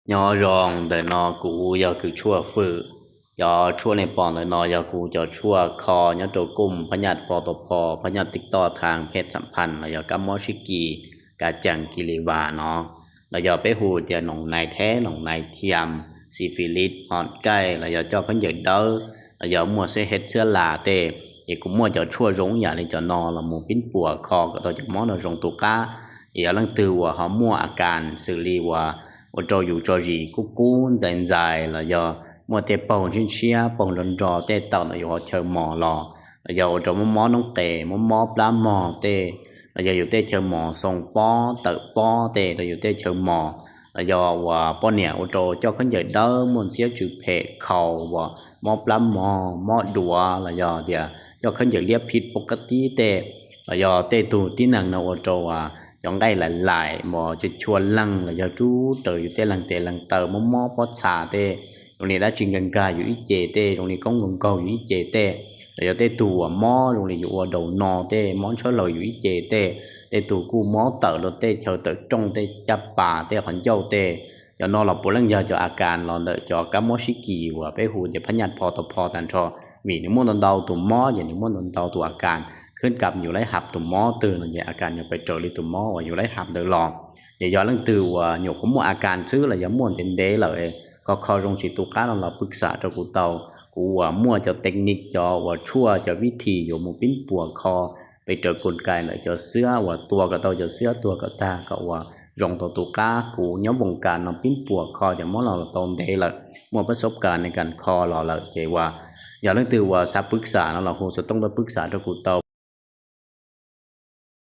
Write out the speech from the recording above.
Nyob zoo, ntawm no kuv yog kws tshuaj fwm. Cov tshuaj nej pom ntawm no yog kuv cov tshuaj kho nyob rau koom phab nyaj pho tau pho, phab nyaj TikTok thaj phem xam phaj los yog kab mob sib kis, kav cees kis li vas no, los yog peb hu tias noos nais theb, noos nais thiam, xi fi lis, hom kaij los yog coj khaub ncaws dawb, los yog muaj xwb hes xwb las tej, ces kuv muaj cov tshuaj zoo yam li cov no los mus pib puas kho kom tau cov mob no zoo tus qab. Yog leej twg uas ho muaj a kas xws li uas ua rau yus tso zis kub kub ntxais ntxais los yog muaj tej paug ntshiab ntshiab paug nro nro tej tawm ntawm yus qhov chaw mos los, los yog ua rau mob mob noob qes, mob mob plab mog tej, los yog yus tej chaw mos xoo pob tawm pob tej, los yus tej chaw mos, los yog uas poj niam ua rau coj khaub ncaws dawb muaj ntxhiab tsw phem khaus uas mob plab mog, mob duav, los yog tias coj khaub ncaws liab phij pov qab tib tej, los yog tej tug tib neeg no ua rau cov nqaij laim laim mos cua chua leeg los yog rub raws yus tej leeg tes leeg taw, mob mob pob txha tej, zoo li dab tsi nkag nkag yus ib ce tej, zoo li koob nkaug nkaug yus ib ce tej, los yog tej tug uas mob zoo li yus ua daus no tej, mob ntshawb laug yus ib ce tej, tej tug kuj mob tawm rau tej chaw tawm rooj tej caj pas tej qhov ncauj tej. Cov no los puav leej yog cov a kas los ntawm cov kab mob sib kis uas peb hu tias phab nyaj pho tau pho tag nrho, vim nws muaj ntau ntau tus mob ces nws muaj ntau ntau tus a kas, khwb kam yus laib hab tus mob twg no ces a kas yuav pes raws li tus mob uas yus laib hab ntawd los. Ces yog leej twg uas nyuam qhuav muaj a kas xwb los yog muaj ntev ntev lawm, kho kho zoo tsis tu qab no los pwj xam rau kuv tau. Kuv uas muaj cov technique, cov uas tshuaj, cov vib thim yuav mus pib puas kho pes raws kos kais ntawm cov xiab uas tua kom tau cov xiab tuag kom tag kom uas zoo tau tus qab. Kuv nyob voos kas no pib puas kho cov mob no los tau ntev lawm, muaj pab xob kas ne kas kho los lawm ces uas yog leej twg uas xav pwj xam no los hu xov tooj tuaj pwj xam rau kuv tau.